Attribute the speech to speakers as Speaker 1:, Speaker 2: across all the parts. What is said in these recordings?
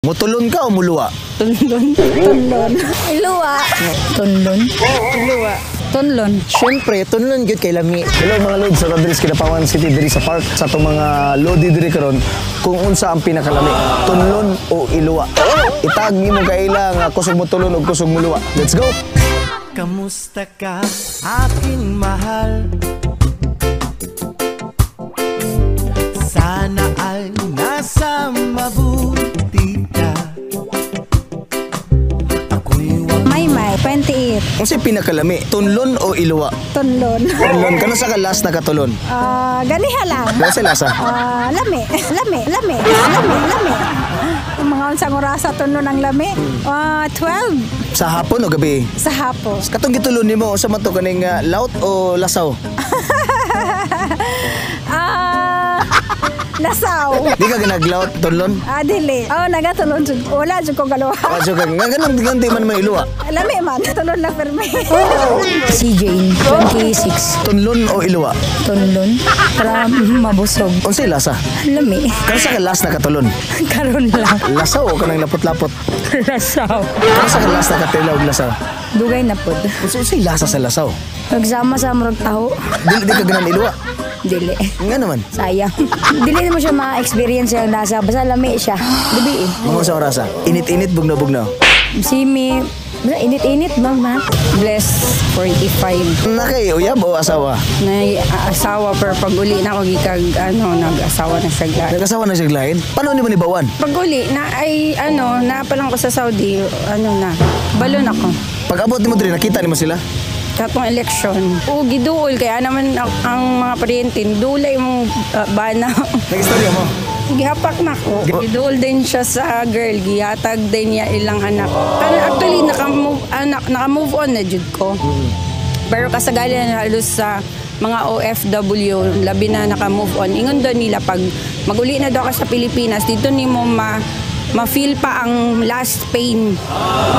Speaker 1: Mutulon ka o muluwa?
Speaker 2: Tunlon.
Speaker 3: Tunlon. Luwa.
Speaker 2: Tunlon.
Speaker 3: Luwa.
Speaker 2: Tunlon.
Speaker 1: Siyempre, tunlon gyud kay lami. Hello mga lods, sa Rodriguez Kidapawan City diri sa park sa atong mga lodi diri karon kung unsa ang pinakalami, tunlon o iluwa. Itag nimo kaila nga kusog mo tulon o kusog mo luwa. Let's go.
Speaker 4: Kamusta ka, aking mahal? Sana ay nasa mabuti ka. Ako'y wag
Speaker 3: Maymay, 28.
Speaker 1: Unsa pinakalami, tunlon o iluwa?
Speaker 3: Tunlon.
Speaker 1: Tunlon kano sa ka last nakatulon?
Speaker 3: Ah, ganiha lang.
Speaker 1: Lasa lasa.
Speaker 3: Ah, lami, lami, lami, lami, lami. Ang mga unsang orasa tunlon ang lami? Ah, 12
Speaker 1: Sa hapon o gabi?
Speaker 3: sa hapon.
Speaker 1: Katong gitulon nimo unsa man to kaning laut o lasaw?
Speaker 3: Ah, lasaw.
Speaker 1: Di ka ganaglaut tunlon?
Speaker 3: Ah, dili. Oh, nagatulon jud. Wala jud ko galuha.
Speaker 1: Ah, so nga ganun ganti man may iluwa.
Speaker 3: Lami man, tulon lang permi.
Speaker 2: Si Jane, 26.
Speaker 1: Tunlon o iluwa?
Speaker 2: Tunlon. Para mabusog.
Speaker 1: Unsay lasa?
Speaker 2: Lami.
Speaker 1: Kano sa ka last nakatulon?
Speaker 2: Karon lang.
Speaker 1: Lasaw o kanang lapot-lapot?
Speaker 2: Lasaw.
Speaker 1: Kano sa ka last nakatila og lasaw?
Speaker 2: Dugay na pod.
Speaker 1: Unsay lasa sa lasaw?
Speaker 2: Nagsama sa murag taho.
Speaker 1: Dili di ka ganan iluwa.
Speaker 2: Dili.
Speaker 1: Nga naman.
Speaker 2: Sayang. Dili mo siya ma-experience yung lasa. Basta lami siya. Gabi eh.
Speaker 1: Mga sa orasa. Init-init, bugnaw-bugnaw.
Speaker 2: Simi. Basta init-init ba, ma?
Speaker 5: Bless, 45.
Speaker 1: Nakay uyab o asawa?
Speaker 5: Nay asawa pero pag uli na ako gikag ano nag-asawa na siya gla.
Speaker 1: Nag-asawa na siya lain? Paano ni mo ni bawan?
Speaker 5: Pag uli na ay ano na pa lang ko sa Saudi ano na balon ako.
Speaker 1: Pag abot nimo diri nakita nimo sila?
Speaker 5: Katong eleksyon. O giduol kaya naman ang mga paryente dulay mong bana.
Speaker 1: Nag-istorya mo?
Speaker 5: Gihapak na ko. Giduol din siya sa girl, gihatag din niya ilang anak. Pero actually naka-move anak naka-move on na jud ko. Pero kasagalan halos sa mga OFW, labi na naka-move on. Ingon daw nila pag maguli na daw ka sa Pilipinas, dito nimo ma-feel pa ang last pain.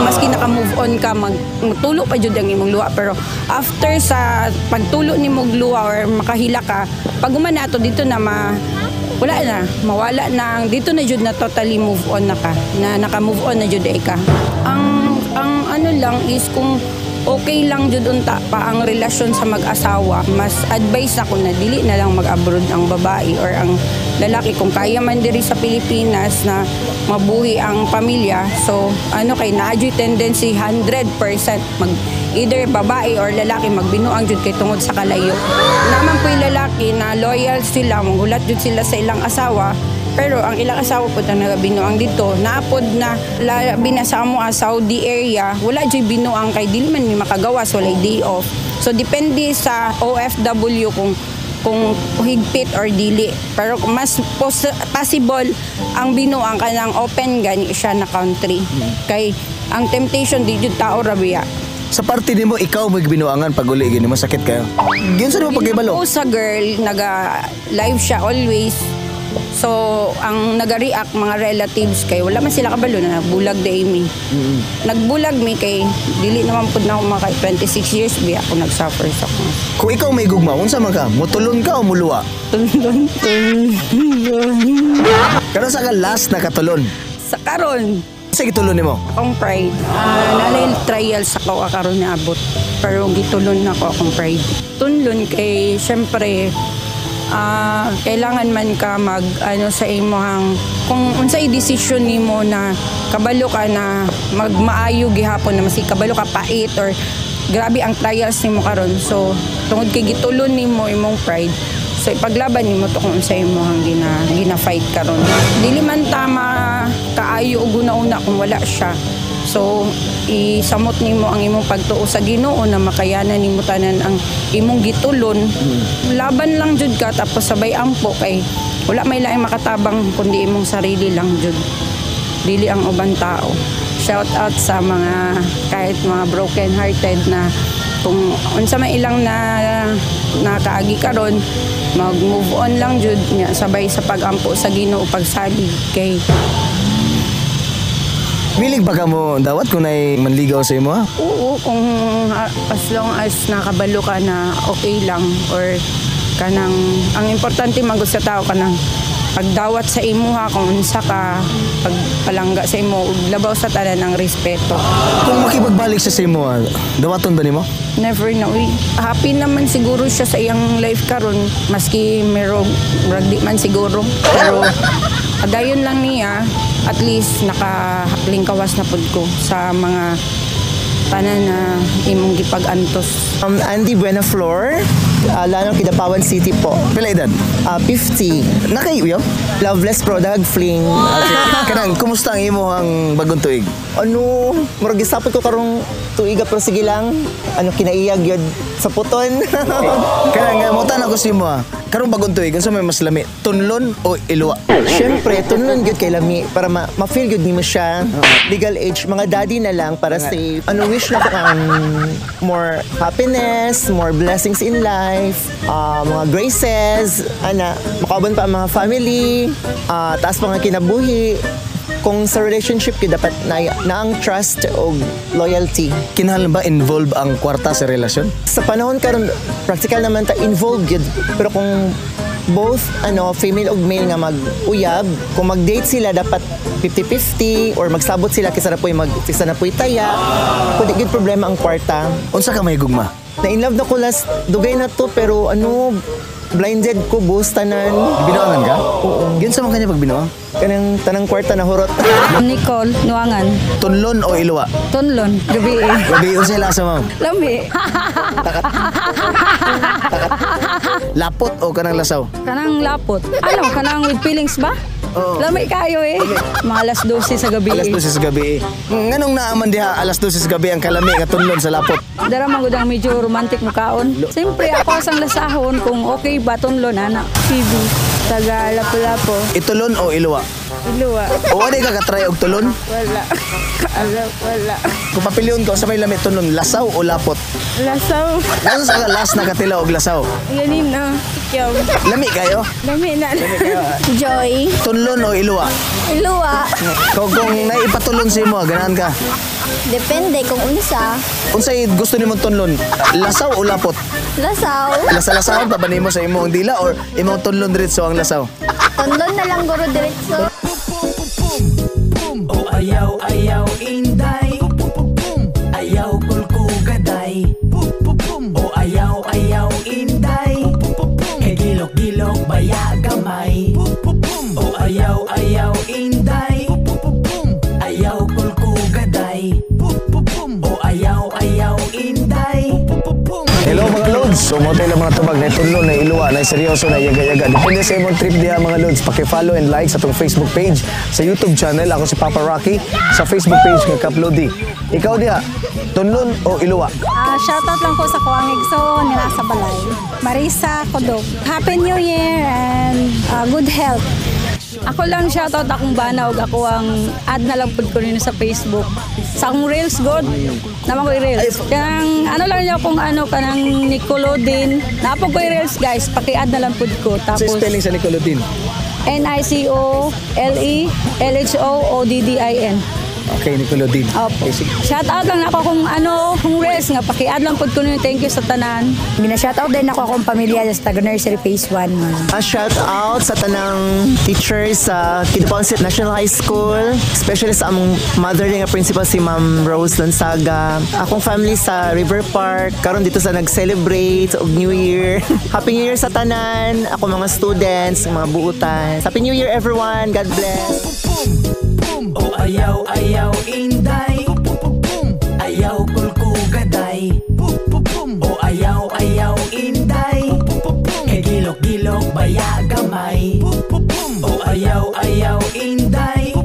Speaker 5: Maski naka-move on ka, magtulo pa jud ang imong luha. Pero after sa pagtulo nimo og luha or makahila ka, pag human na ato dito na wala na, mawala na, dito na jud na totally move on na ka, na naka-move on na jud ay ka. Ang ano lang is kung okay lang jud unta pa ang relasyon sa mag-asawa, mas advice ako na dili na lang mag-abroad ang babae or ang lalaki kung kaya man diri sa Pilipinas na mabuhi ang pamilya. So ano kay naa jud tendency 100% mag either babae or lalaki magbinuang jud kay tungod sa kalayo. Naman po'y lalaki na loyal sila, manghulat jud sila sa ilang asawa. Pero ang ilang asawa po na nagabinuang dito, naapod na labi na sa amo Saudi area, wala jud binuang kay dili man mi makagawas, walay day off. So depende sa OFW kung higpit or dili. Pero mas possible ang binuang kanang open gani siya na country. Kay ang temptation di jud tao ra biya.
Speaker 1: Sa parte nimo ikaw may binuangan pag uli gini mo sakit kayo. Giunsa nimo pagkibalo?
Speaker 5: Ako sa girl, naga-live siya always. So, ang naga-react mga relatives kay wala man sila kabalo na nagbulag day mi. Nagbulag mi kay dili naman pud na ako maka 26 years bi ako nag-suffer sa ako.
Speaker 1: Kung ikaw may gugma, unsa man ka? Mutulon ka o muluwa?
Speaker 5: Tunlon, tunlon.
Speaker 1: Kano sa ka last nakatulon?
Speaker 5: Sa karon,
Speaker 1: Sa gitulon nimo?
Speaker 5: akong pride. Nalay trial sa ko karon na abot. Pero gitulon nako akong pride. Tunlon kay syempre kailangan man ka mag ano sa imong kung unsay desisyon nimo na kabalo ka na magmaayo gihapon na maski kabalo ka pait or grabe ang trials nimo karon, so tungod kay gitulon nimo imong pride, so ipaglaban nimo to kung unsay imong gina fight karon. Dili man tama kaayo og una-una kung wala siya. So isamot nimo ang imong pagtuo sa Ginoo na makayanan nimo tanan ang imong gitulon. Laban lang jud ka tapos sabay ampo kay wala may laing makatabang kundi imong sarili lang jud. Dili ang ubang tao. Shout out sa mga kahit mga broken hearted na kung unsa man ilang na nakaagi karon, mag-move on lang jud nya sabay sa pagampo sa Ginoo, pagsalig kay
Speaker 1: Milig ba ka mo dawat kung nay manligaw sa imo ha?
Speaker 5: Oo, kung as long as nakabalo ka na okay lang or kanang ang importante man gud sa tao kanang Pagdawat sa imuha kung unsa ka, pagpalangga sa imo ug labaw sa tanan ang respeto.
Speaker 1: Kung makipagbalik siya sa imo, dawaton ba nimo?
Speaker 5: Never na, uy. Happy naman siguro siya sa iyang life karon, maski mero murag di man siguro. Pero padayon lang niya, at least nakalingkawas na pud ko sa mga tanan na imong gipag-antos.
Speaker 6: Andy Buenaflor, Lanang Kidapawan City po.
Speaker 1: Pila edad?
Speaker 6: 50.
Speaker 1: Nakaiuyaw?
Speaker 6: Loveless product fling.
Speaker 1: Okay. Kanang, kumusta ang imo ang bagong tuig?
Speaker 6: Ano, murag gisapot ko karong tuiga pero sige lang. Ano, kinaiyag yun sa puton.
Speaker 1: Kanang, mutan ako sa imo ah. Karong bagong tuig, unsa may mas lami? Tunlon o iluwa?
Speaker 6: Siyempre, tunlon gyud kay lami para ma-feel gyud nimo siya. Legal age, mga daddy na lang para safe. Ano, wish na ko ang more happiness, more blessings in life, mga graces, ana, makauban pa ang mga family, taas mga kinabuhi. Kung sa relationship gyud dapat na ang trust o loyalty.
Speaker 1: Kinahanglan ba involve ang kwarta sa relasyon?
Speaker 6: Sa panahon karon, practical naman ta involved gyud. Pero kung both ano female ug male nga mag-uyab, kung mag-date sila dapat 50-50 or magsabot sila kaysa na po'y taya. Kung di gyud problema ang kwarta.
Speaker 1: Unsa ka may gugma?
Speaker 6: Na in love na ko last dugay na to, pero ano, blinded ko boss tanan.
Speaker 1: Binuangan ka? Oo. Giunsa man kanya pag binuang?
Speaker 6: Kanang tanang kwarta na hurot.
Speaker 7: Nicole, Nuangan.
Speaker 1: Tunlon o iluwa?
Speaker 7: Tunlon, gabi eh.
Speaker 1: Gabi, unsay lasa, ma'am?
Speaker 7: Lami.
Speaker 1: Lapot o kanang lasaw?
Speaker 7: Kanang lapot. Ano, kanang with feelings ba?
Speaker 1: Oo.
Speaker 7: Lami kayo eh. Mga alas 12 sa gabi.
Speaker 1: Alas 12 sa gabi eh. Nganong naaman diha alas 12 sa gabi ang kalami nga tunlon sa lapot?
Speaker 7: Dara man gud ang medyo romantic mo kaon. Siyempre ako sang lasahon kung okay ba tunlon ana.
Speaker 5: Phoebe, taga Lapu-Lapu.
Speaker 1: Itulon o iluwa?
Speaker 5: Iluwa.
Speaker 1: O wala ka katry og tulon?
Speaker 5: Wala. Alam, wala.
Speaker 1: Kung papilion ka sa may lami tunlon, lasaw o lapot?
Speaker 5: Lasaw.
Speaker 1: Nasa sa last na katila og lasaw?
Speaker 5: Ganin na. Ikaw.
Speaker 1: Lami kayo?
Speaker 5: Lami na.
Speaker 2: Joy.
Speaker 1: Tunlon o iluwa?
Speaker 2: Iluwa.
Speaker 1: Kung naipatulon sa imo, ganahan ka?
Speaker 2: Depende kung unsa.
Speaker 1: Unsay gusto nimo tunlon? Lasaw o lapot?
Speaker 2: Lasaw.
Speaker 1: Lasa-lasahon pa ba nimo sa imong dila or imong tunlon diretso ang lasaw?
Speaker 2: Tunlon na lang guro diretso.
Speaker 4: O ayaw, ayaw, inday. Ayaw, kulkugaday. O ayaw, ayaw, inday. Kay gilok-gilok, baya gamay. O ayaw, ayaw, inday. Ayaw, kulkugaday. O ayaw, ayaw, inday.
Speaker 1: Hello mga lods! So mo tayo mga tubag na tunlon, na iluwa, na seryoso, na yaga-yaga. Depende sa imong trip diha mga lods. Paki-follow and like sa atong Facebook page, sa YouTube channel. Ako si Papa Rocky, sa Facebook page nga Kaplodi. Ikaw diha, tunlon o iluwa?
Speaker 3: Shoutout lang ko sa kuang igsoon nga nasa balay. Marisa Kodog. Happy New Year and good health.
Speaker 7: Ako lang shoutout akong bana ug ako ang add na lang pud ko nino sa Facebook. Sa akong Reels god. Naman ko i-Reels. Kanang ano lang niya kung ano kanang Nicolodean. Napog ko i-Reels guys, paki-add na lang pud ko.
Speaker 1: Sa
Speaker 7: Tapos
Speaker 1: spelling sa Nicolodean.
Speaker 7: Nicolelhoddin.
Speaker 1: Okay, Nicolodean.
Speaker 7: Opo.
Speaker 1: Okay, sige.
Speaker 7: Shout out lang ako kung ano, kung Reels nga paki-add lang pud ko nino. Thank you sa tanan.
Speaker 2: Gina-shoutout din ako akong pamilya sa Taga Nursery Phase 1.
Speaker 6: A shout out sa tanang teachers sa Kidapawan City National High School, especially sa among mother nga principal si Ma'am Rose Lonsaga. Akong family sa River Park, karon dito sa nag-celebrate og New Year. Happy New Year sa tanan, ako mga students, mga buutan. Happy New Year everyone. God bless.
Speaker 4: O ayaw, ayaw, inday. Ayaw, kulkugaday. O ayaw, ayaw, inday. Kay gilok-gilok, baya gamay. O ayaw, ayaw, inday.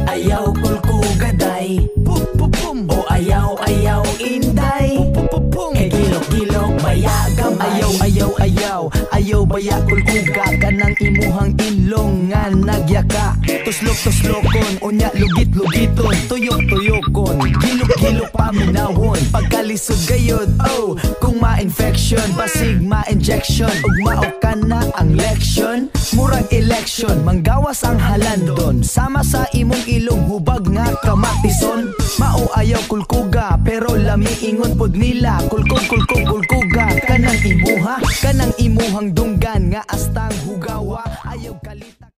Speaker 4: Ayaw, kulkugaday. O ayaw, ayaw, inday. Kay gilok-gilok, baya gamay.
Speaker 8: Ayaw, ayaw, ayaw, ayaw baya kulkuga. Kanang imuhang ilong nga nagyaka. Tuslok-tuslokon, unya lugit-lugiton. Tuyok-tuyokon, gilok-gilok paminawon. Pagkalisod gayod, oh, kung ma-infection, basig ma-injection. Ug mao ka na ang leksyon, murag election. Manggawas ang halandon, sama sa imong ilong hubag nga kamatison. Mao ayaw kulkuga, pero lami ingon pod nila. Kulkog, kulkog, kulkuga, kanang imuha, kanang imuhang dunggan nga astang hugawa.